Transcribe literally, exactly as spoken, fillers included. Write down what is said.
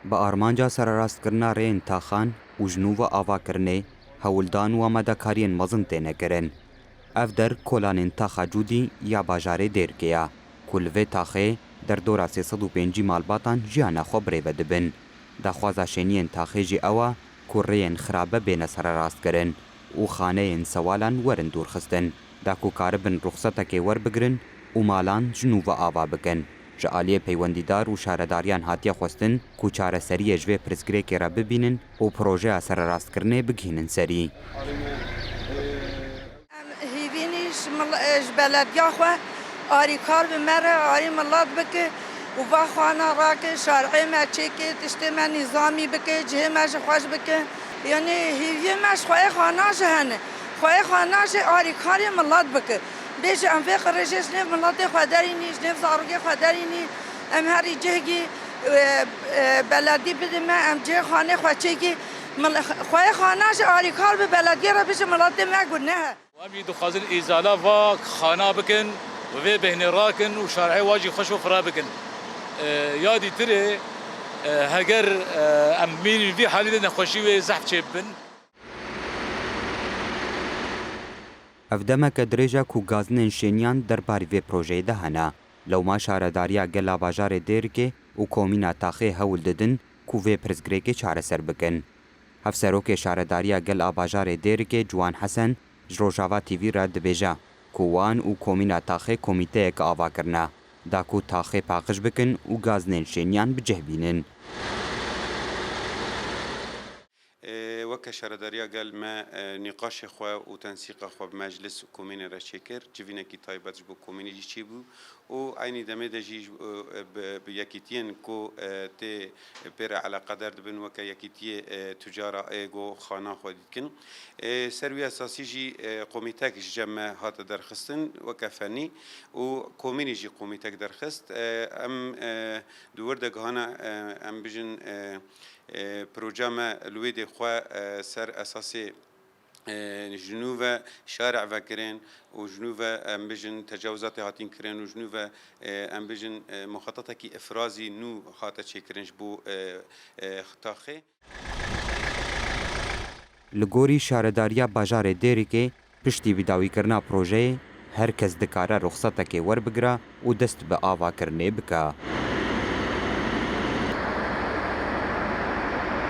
Bi armanca sererastkirina rêyên taxan û ji nû ve avakirinê, hewldan û amadekariyên mezin têne kirin. Ev der kolanên taxa Cûdî ya bajarê Dêrikê ye, ku li vê taxê derdora sê sed û pêncî malbatan jiyana xwe birêve dibin. Daxwaza şêniyên taxê jî ew e ku rêyên xirabe bêne sererastkirin û xaneyên sewalan werin dûrxistin, da ku karibin ruxsetekê werbigirin û malan ji nû ve ava bikin. Ji aliyê peywendîdar û şaredariyan hatiye xwestin ku çareseriyê ji vê pirsgirêkê re bibînin û projeya sererastkirinê bigihînin serî. Em hîvî nî ji mil-, ji belediya xwe arîkar bi me re, arî milet bike û va xwana rake, şarê me çêke, tiştê me nîzamî bike, cihê me ji xweş bike. Yanî hîviyê me ji xweyê xwana jî hene. Xweyê xwana jî arîkarê milet bike. Bêje em vê qirêjê ji nêv miletê xwe derînî, ji nêv zarokê xwe derînî, em herî cihgî, e, e, beledî bide me, em cihê xanê xwe çêkî. Mil-, xweyê xwana jî arîkar bi belediyê re bêje miletê me guneh e. Em jî dixwazin îzala va xana bikin û vê bêhnê rakin û şarê wa jî xweş û fira bikin. E, ya dîtirê, e, heger, e, em mînîn vî halî de nexweşî wê zehf çê bibin. Ev demeke dirêj e ku gazinên şêniyan derbarî vê projeyê de hene. Lewma şaredariya gel a bajarê Dêrikê û komîna Taxê hewl didin ku vê pirsgirêkê çareser bikin. Hevserokê şaredariya gel a bajarê Dêrikê Ciwan Hesen ji Rojava T V re dibêje ku wan û komîna Taxê komîteyek ava kirine, da ku taxê paqij bikin û gazinên şêniyan bi cih bînin. Ê, weke şaredariya gel me, e, nîqaşê xwe û tensîqa xwe bi meclis û komînê re çêkir. Civînekî taybet ji bo komînê jî çêbû û eynî demê de jî ji, e, bi, bi yekîtiyên ku, e, tê pê re eleqedar dibin, weke yekîtiyê, e, tucara ê ku xana xwe dikin. E, ser wî esasî jî, e, komîtek ji cem me hate derxistin weke fenî û komînê jî komîtek derxist. E, em, e, di wir de gihana, e, em bijin, e, e, proja me li wê dê xwe, e, ser esasê, e, ji nû ve şarê vekirin û ji nû ve, em bijin, tecawizatê hatin kirin û ji nû ve, e, em bijin, e, muxatatekî ifrazî nû hate çêkirin ji bo, e, e, taxê. Li gorî şaredariya bajarê Dêrikê, piştî bidawîkirina projeyê, her kes dikare ruxsetekê werbigire û dest bi avakirinê bike.